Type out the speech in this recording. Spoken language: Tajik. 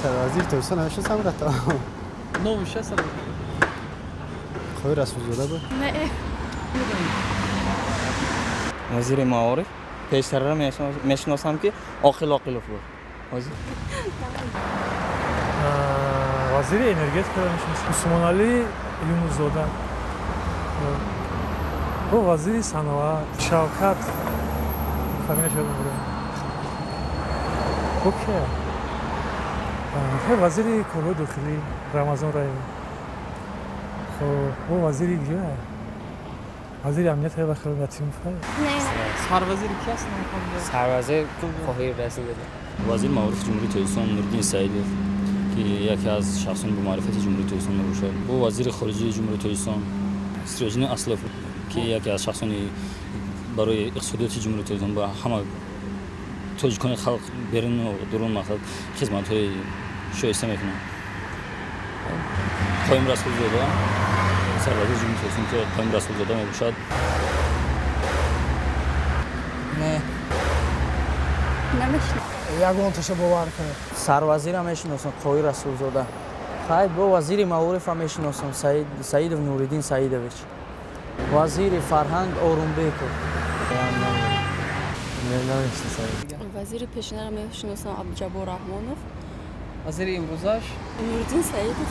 Сарвазири Тоҷикистон намешиносам, брата. Номаш чист, сарвазир? Қоҳир Расулзода буд. Не. Вазири маориф пештарро мешиносам, ки Оқил Оқилов буд. Ҳозир. Вазири энергетикаро мешиносам, Усмоналӣ Юнусзода. Бо вазири саноат Шавкат, фамилияшро мебурам. Бо кия? Вазири корҳои дохилӣ Рамазон Раимов. Хоб, бо вазири дига, вазири амнияти ба Ятимов. Не. Сарвазир ки аст, намефаҳмам. Сарвазир Қоҳир Расулзода. Вазири маорифи Ҷумҳурии Тоҷикистон Нуриддин Саидов, ки яке аз шахсони бомаърифати Ҷумҳурии Тоҷикистон мебошад. Бо вазири хориҷии Ҷумҳурии Тоҷикистон Сироҷиддин Аслов, ки яке аз шахсони барои иқтисодиёти Ҷумҳурии Тоҷикистон ба ҳама тоҷикони халқ беруну дурун мақсад хизматҳои шоиста мекунанд. Қоим Расулзода, сарвазири Ҷумҳурии Тоҷикистон, ки Қоим Расулзода мебошад. Не. Намешиносам. Ягонташа бовар кунед. Сарвазира мешиносам, Қоҳир Расулзода. Хайр, бо вазири маорифа мешиносам, Саидов Нуриддин Саидович. Вазири фарҳанг Орумбеков. Намешиносам. Вазири пешинаро мешиносам, Абдуҷаббор Раҳмонов. Вазири имрӯзаш? Нуриддин Саидов.